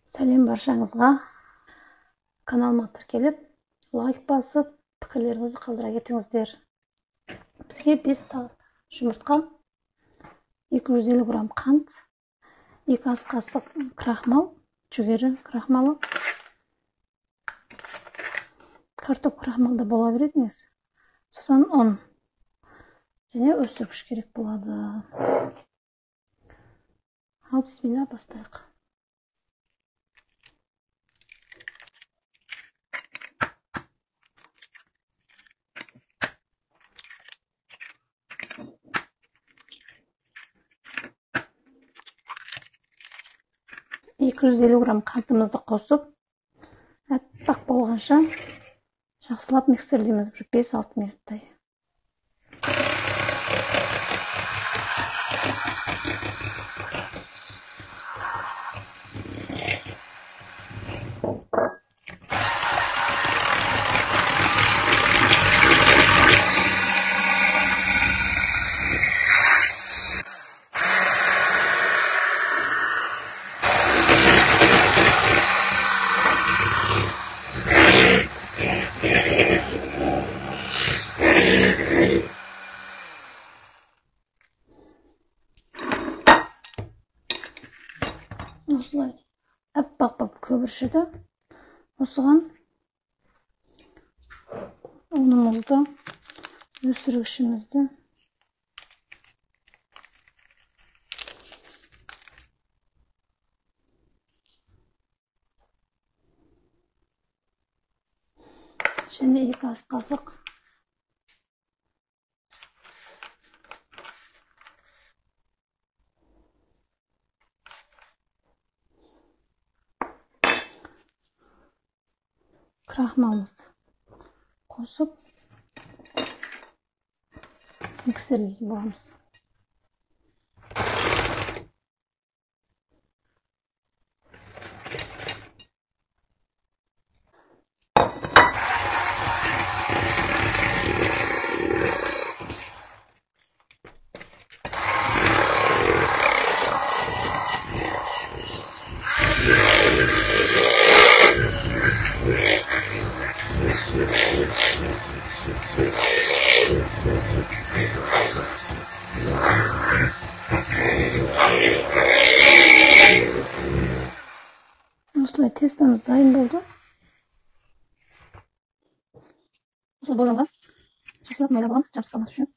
Сәлем баршаңызға. Каналыма тіркеліп, лайк басып, пікірлеріңізді қалдыра кетіңіздер. Бізге 5 жұмыртқа, 250 грамм қант, 2 ас қасық крахмал, жүгері крахмалы, картоп крахмалы да бола береді негізі. Сосын ұн және өсіргіш керек болады. Ал бисмилла бастайық. 250 грамм қантымызды қосып, аппақ болғанша жақсылап миксерлейміз бір 5-6 минуттай. Осылай аппақ болып көбіршіді. Осыған ұнымызды, өсіргішімізді және 2 ас қасық крахмалымызды қосып миксерлейтін боламыз. Осылай тестомыз дайын болды. Осы божамға жақсылап майлап аламыз, жабысып қалмас үшін.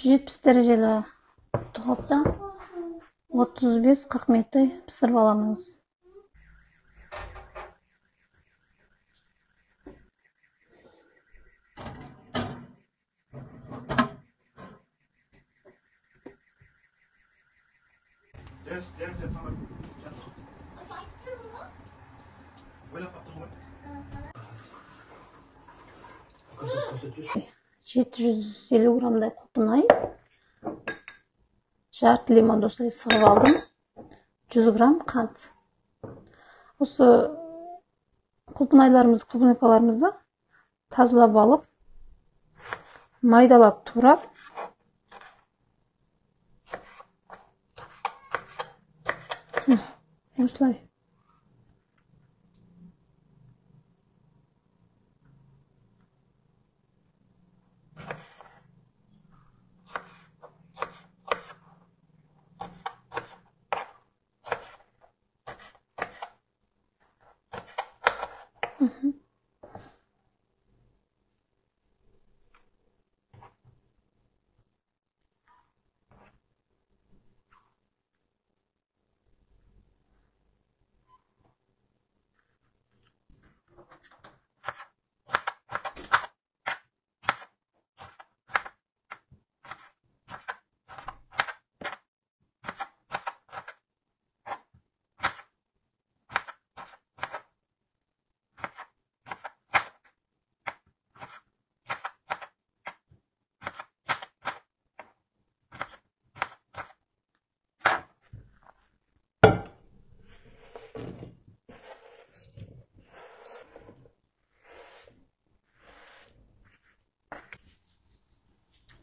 Жетпіс дәрежелі духовта 35-40 минуттай пісіріп аламыз. Жеті жүз елу граммдай құлпынай, жарты лимонды осылай сығып алдым, 100 грамм қант. Осы құлпынайларымызды, клубникаларымызды тазалап алып, майдалап турап, осылай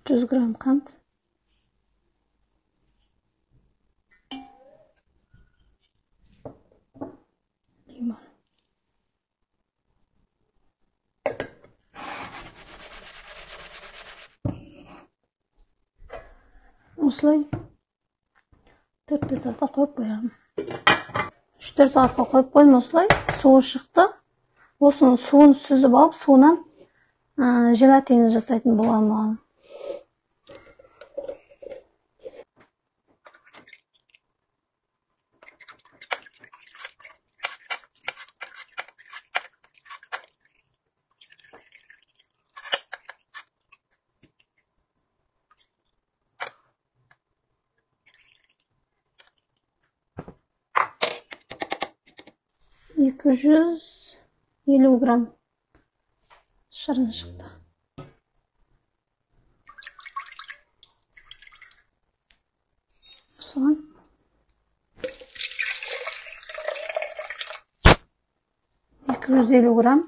100 грамм қант, лимон. Осылай 4-5 сағатқа қойып қоямын. 3-4 сағатқа қойып қойдым осылай. Суы шықты. Осының суын сүзіп алып, суынан желатин жасайтын боламын. Екі 250 грамм шырын шықты. Осыған 250 грамм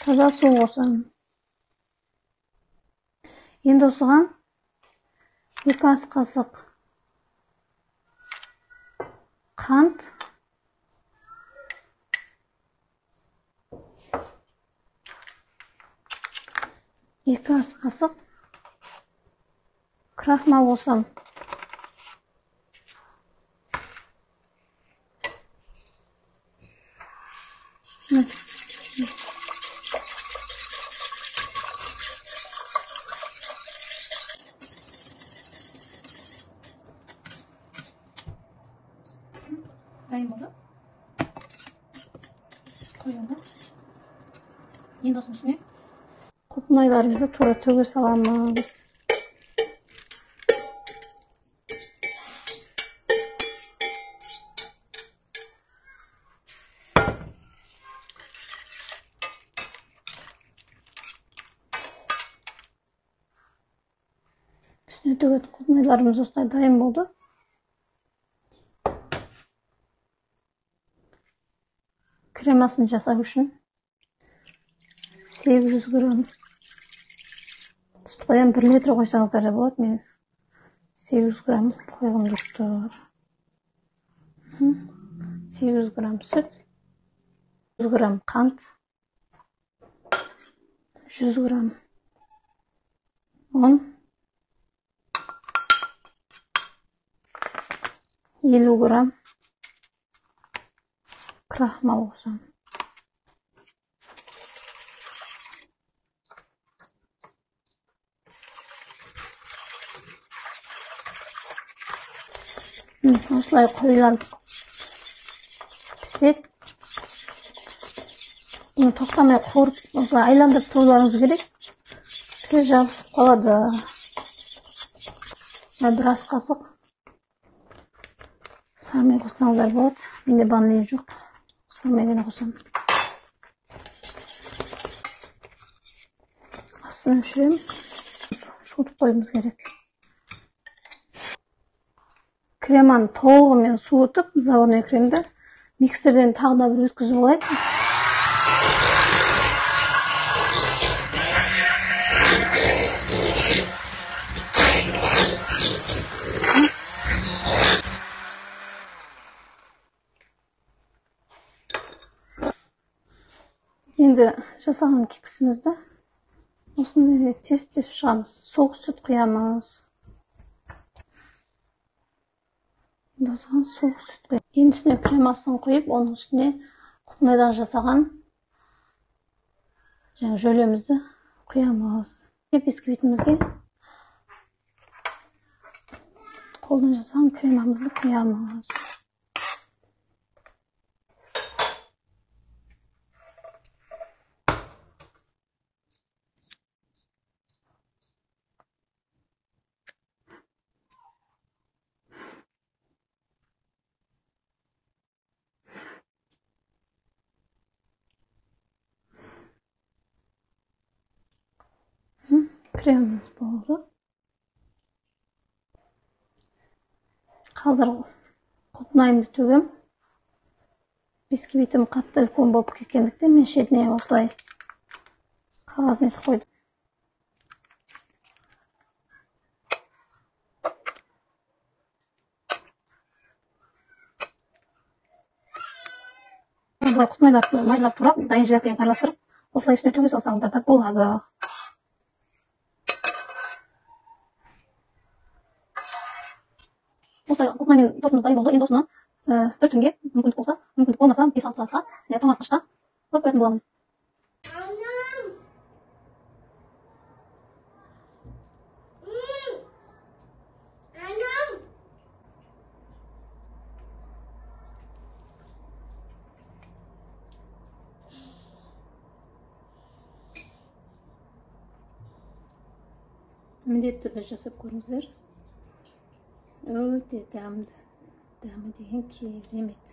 таза су қосамын. Енді осыған 2 ас қасық қант, 2 ас қасық крахмал қосамын. Дайын болды. Қоямын. Енді осының үстіне құлпынайларымызды тура төге саламыз. Үстіне төгетін құлпынайларымыз осылай дайын болды. Кремасын жасау үшін 800 грамм сүт қоямын. 1 литр қойсаңыздар да болады. Мен 800 грамм қойғым келіп тұр. 800 грамм сүт, 100 грамм қант, 100 грамм ұн, 50 грамм крахмал қосамын. Осылай қоюланып піседі. Бұны тоқтамай қуырып, осылай айландырып тұруларыңыз керек. Піссе жабысып қалады. Бір ас қасық сары май қоссаңыздар болады. Менде банный жоқ, сары май ғана қосамын. Астын өшіремін. Суытып қоюымыз керек. Креманы толығымен суытып, заварной кремді миксерден тағы да бір өткізіп алайық. Енді жасаған кексімізді осындай тесіп-тесіп шығамыз. Суық сүт құямыз. Енді осыған суық сүт құямыз. Енді үстіне кремасын құйып, оның үстіне құлпынайдан жасаған жаңа жөлемізді құямыз. Бисквитімізге қолдан жасаған кремамызды құямыз. Креміміз болды. Қазір құлпынайымды төгем. Бисквитім қатты үлкен болып кеткендіктен мен шетіне осылай қағаз нетіп қойдым. Былай құлпынайларды майдалап турап, дайын желатинмен араластырып, осылай үстіне төге салсаңыздар да болады. Осылай құлпынаймен тортымыз дайын болды. Енді осыны бір түнге, мүмкіндік болса, мүмкіндік болмаса 5-6 сағатқа тоңазытқышта қойып қоятын боламын. Міндетті түрде жасап көріңіздер. Өте дәмді. Дәмі деген керемет.